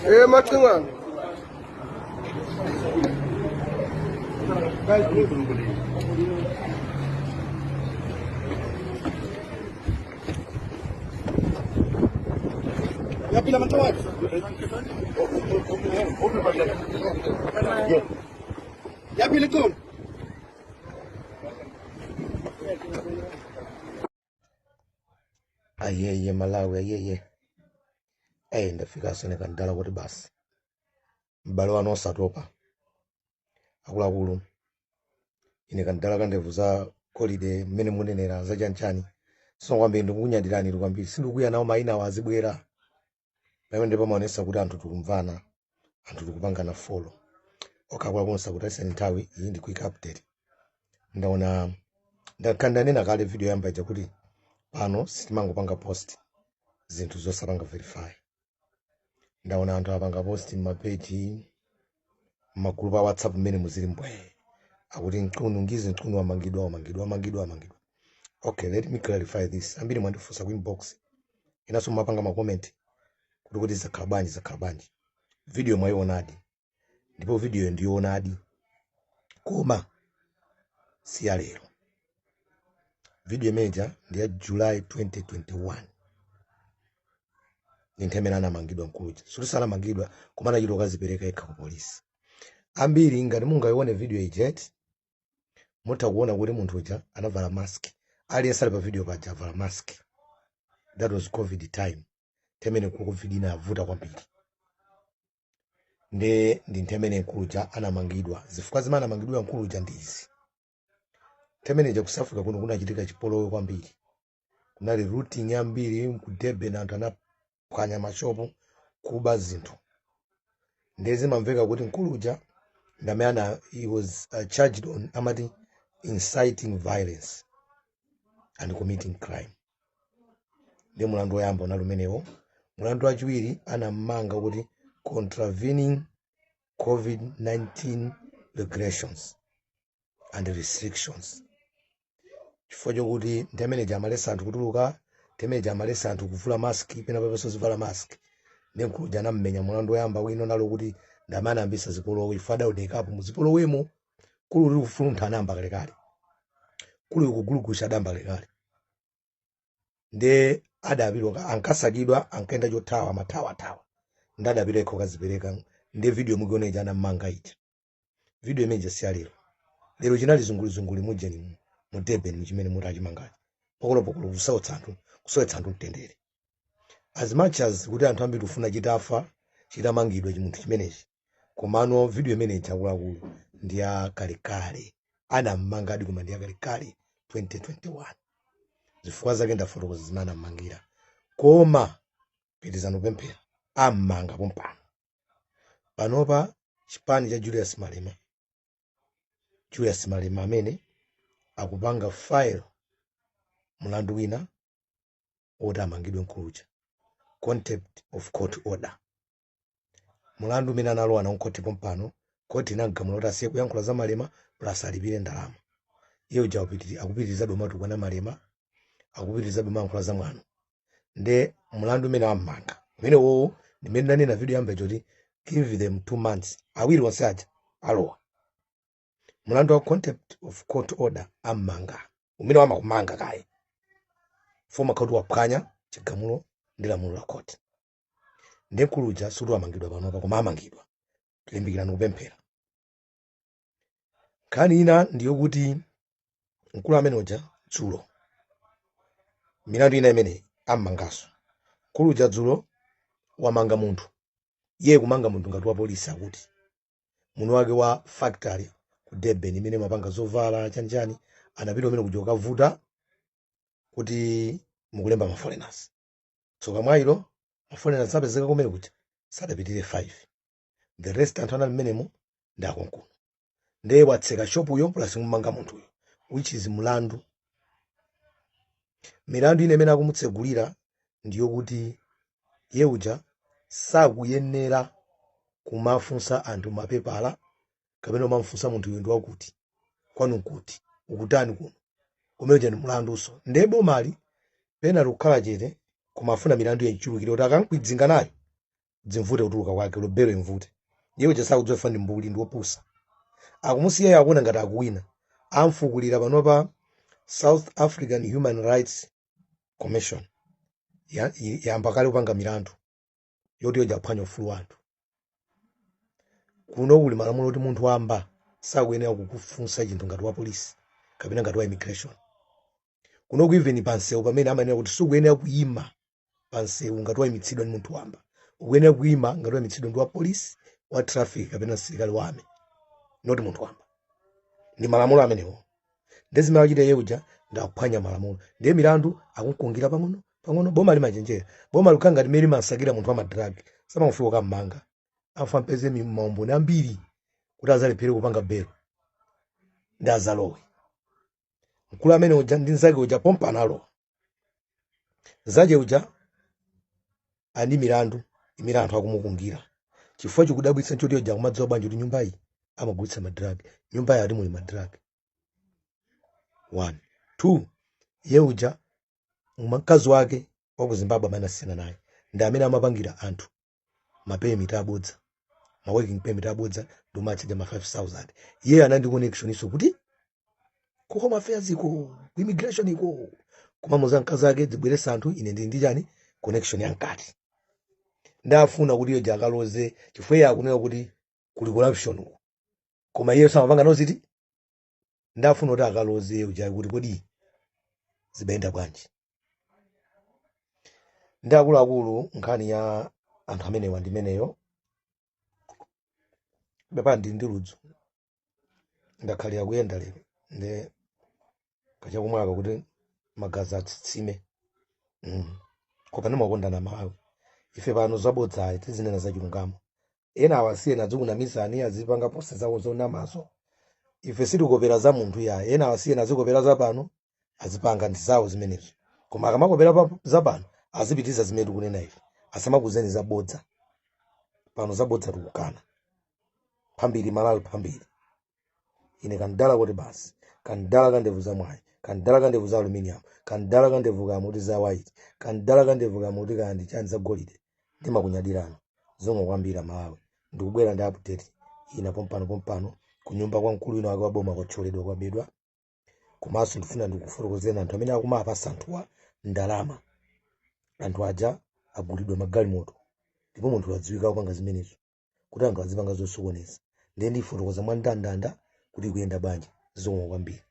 Macingwane. Yaphila Macingwane. Yaphila iculo. Ayeye Malawi, ayeye. Eyi, ndafika sene kandala kuti basi m'bale wanu osatopa. Akuluakulu, ine kandala kandevu za golide mmene munenera za chanchani so kwambiri ndikukunyadirani kwambiri. Sindikuya nawo mayina awo azibwera pamene ndipo maonesa kuti anthu tikumvana, anthu tikupangana follow. Okay, akuluakulu, nsakutaiseni nthawi. Iyi ndi quick update. Ndaona ndakhandanena kale video yamba ija kuti pano sitimangopanga post zinthu zosapanga verify. Ndaona anthu apanga post m'mapeji, m'magulupu a WhatsApp mmene muzili mbwe, akuti Mchunu ngizi, Mchunu wamangidwa, wamangidwa, wamangidwa, wamangidwa. Okay, let me clarify this. Ambiri mwandifunsa ku inbox, inanso mumapanga ma comment kuti zakhala bwanji, zakhala bwanji. Video mwayionadi, ndipo video ndiyonadi, koma si ya lero. Video imeneja ndi ya July 2021, ndi nthawi imene anamangidwa mkuluja. Suti sanamangidwa, koma anachita kukazipereka yekha ku polisi. Ambiri ngati mungayione video ijeti, mutha kuona kuti munthu uja anavala mask. Aliyense ali pa video paja avala mask. That was COVID time, nthawi imene COVID inavuta kwambiri. Ndi nthawi imene mkuluja anamangidwa. Zifukwa zimene anamangidwa mkuluja ndi izi: nthawi imeneja ku South Africa kuno kunachitika chipolowe kwambiri, kunali looting yambiri ku Durban, anthu anaphwanya mashopu, kuba zinthu. Ndiye zimamveka kuti mkuluja ndamene ana he was charged on amati inciting violence and committing crime. Ndi mulandu woyamba unali umenewo. Mulandu wachiwiri anammanga kuti contravening COVID-19 regulations and restrictions, chifukwa chokuti ndi amene amalesa anthu kutuluka, ndi amene amalesa anthu kuvula mask, pena papenso zivala mask. Ndi mkuluja anammenya mulandu woyamba. Wino nalo kuti ndi amene anayambisa zipolowe, chifukwa adaonekapo muzipolowemo. Kulu uli kufuluntha anayamba kalekale, kulu kugulugusha adayamba kalekale. Ndi adapita, ankasakidwa, ankaenda chothawa, amathawathawa, ndi adapita yekha kukazipereka. Ndi video mukuiona ija anammanga ija, video imene si lero. Lero chinali zungulizunguli mujeni mu Durban muchimene muti achimangachi, pokolopokolo, kusautsa anthu, kusowetsa anthu mtendere. As much as kuti anthu ambiri kufuna chitafa, chitamangidwa chimunthu chimenechi, komano video imene akuluakulu ndi ya kalekale. Anammangadi, koma ndi ya kalekale, 2021. Zifukwa zake ndafotokoza zimene anammangira, koma pitizani kupemphera, ammanga pompano. Panopa chipani cha Julius Malema, Julius Malema amene akupanga file mulandu wina woti amangidwe mkuluja, contempt of court order, mulandu umene analowa nawo khoti pompano. Khoti inagamula kuti asiye kuyankhula za Malema plus alipire ndalama. Iye uja akupitirizabe matukwana Malema, akupitirizabe mayankhula za mwano. Nde mulandu umene ammanga umene wowo, ndimene ndanena video yamba choti give them 2 months, awiri onse aja alowa. Mulandu wa contempt of court order ammanga, umene wamakumanga kaye foma khoti waphwanya chigamulo ndi lamulo la khoti. Ndi mkuluja suti wamangidwa panopa, koma amangidwa. Limbikirani kupemphera. Nkhani ina ndiyokuti mkulu amene uja dzulo, milandu ina imene ammangaso mkulu uja dzulo wamanga munthu. Iye kumanga munthu ngati wa polisi, akuti muno wake wa factory ku Durban imene mapanga zovala chanchani, anapita umene kuja kukavuta kuti mukulemba ma foreigners. Tsoka mwayilo, ma foreigners apezeka kumene kuja sadapitire 5, the rest anthu anali mmenemo ndi akonkuno. Ndiye watseka shopuyo plus mumanga munthuyo, which is mlandu. Milandu ine imene akumutsegulira ndiyokuti iye uja sakuyenera kumafunsa anthu mapepala kapena kumamufunsa munthu uyu ndi wakuti, kwanu nkuti, ukutani kuno. Kumene uja ndi mlandunso. Ndiye bomali pena likukhala chete, koma afuna milandu ichulukire kuti akankwidzinga nayo. Zimvute kutuluka kwake, lubero imvute. Iye uja sakudziwa, ndi mbuli, ndi wopusa. Akumusiya, akuona ngati akuwina. Amfukulira panopa South African Human Rights Commission yamba kale kupanga milandu yoti yoja aphwanya ufulu wa anthu. Kuno kuli malamulo kuti munthu wamba sakuyenera kukufunsa chinthu ngati wa polisi kapena ngati wa immigration. Kunoku even pansewu pamene amanena kuti sikuyenera kuyima pansewu ngati wayimitsidwa ndi munthu wamba, ukuyenera kuyima ngati wayimitsidwa ndi wa polisi, wa traffic kapena msilikali wa army, not munthu wamba. Ndi malamulo amenewo. Ndi zimene achita iye uja, ndakuphwanya malamulo. Ndiye milandu akunkungira pang'ono pang'ono. Boma limachenjera. Boma likukhala ngati mmene limasakira munthu wa ma drug, samamufika kummanga, afa mpeze maumboni ambiri kuti azalephere kupanga belo ndi azalowe. Mkulu amene uja ndi nzake uja pompa analowa. Nzake uja ani milandu imene anthu akumukungira, chifukwa chikudabwitsa nchoti uja akumadziwa bwanji kuti nyumbayi amagulitsa ma drug, nyumbayi ati muli ma drug? One, two, iye uja mkazi wake wa ku Zimbabwe amene anasiyana naye ndi amene amapangira anthu ma permit abodza, ma working permit abodza, ndi umachaja ma 5000. Iye anali ndi connection iso kuti ku Home Affairs iko, ku immigration iko, kumamuza mkazi ake, "Dzibweresa anthu, ine ndili ndi chani, connection yankati." Ndafuna kuti iyo akaloze, chifukwa iye akunena kuti kuli corruption uku, koma iye samapanga noziti. Ndafuna kuti akaloze uja kuti kodi zibayenda bwanji. Ndi akuluakulu, nkhani ya anthu amenewa ndimeneyo. Pepa, ndili ndi ludzu, ndakhalira kuyenda lero, ndi kachakumwaka kuti magazi atsitsime. Koma ndimakondana Malawi. Ife pano zabodza tizinena zachilungamo. Ena awasiyena azikunamizani, azipanga post zawo zonamazo. Ife sitikopera za munthu ya ena. Awasiyena azikopera za pano, azipanga ndi zawo zimenezo, koma akamakopera za pano azipitiza zimene tikunena ife, asamakuzeni zabodza pano. Zabodza tikukana. Phambiri Malawi, phambiri. Ine kandala kuti basi, kandala kandevu za mwayi, kandala kandevu za aluminium, kandala kandevu kamuti za white, kandala kandevu kamuti kandi chani za golide, ndimakunyadirani zomwe kwambiri. Malawi, ndikubwera ndi update ina pompano pompano. Kunyumba kwa mkulu wina wake wa boma kwathyoledwa, kwabedwa. Komanso ndifuna ndikufotokozeni anthu amene akumapasa anthuwa ndalama. Anthu aja agulidwa magalimoto, ndipo munthu wadziwika kupanga zimenezo kuti anthu azipanga zosokoneza. Ndiye ndifotokoza mwa ndandanda kuti ikuyenda bwanji. Zomwe kwambiri.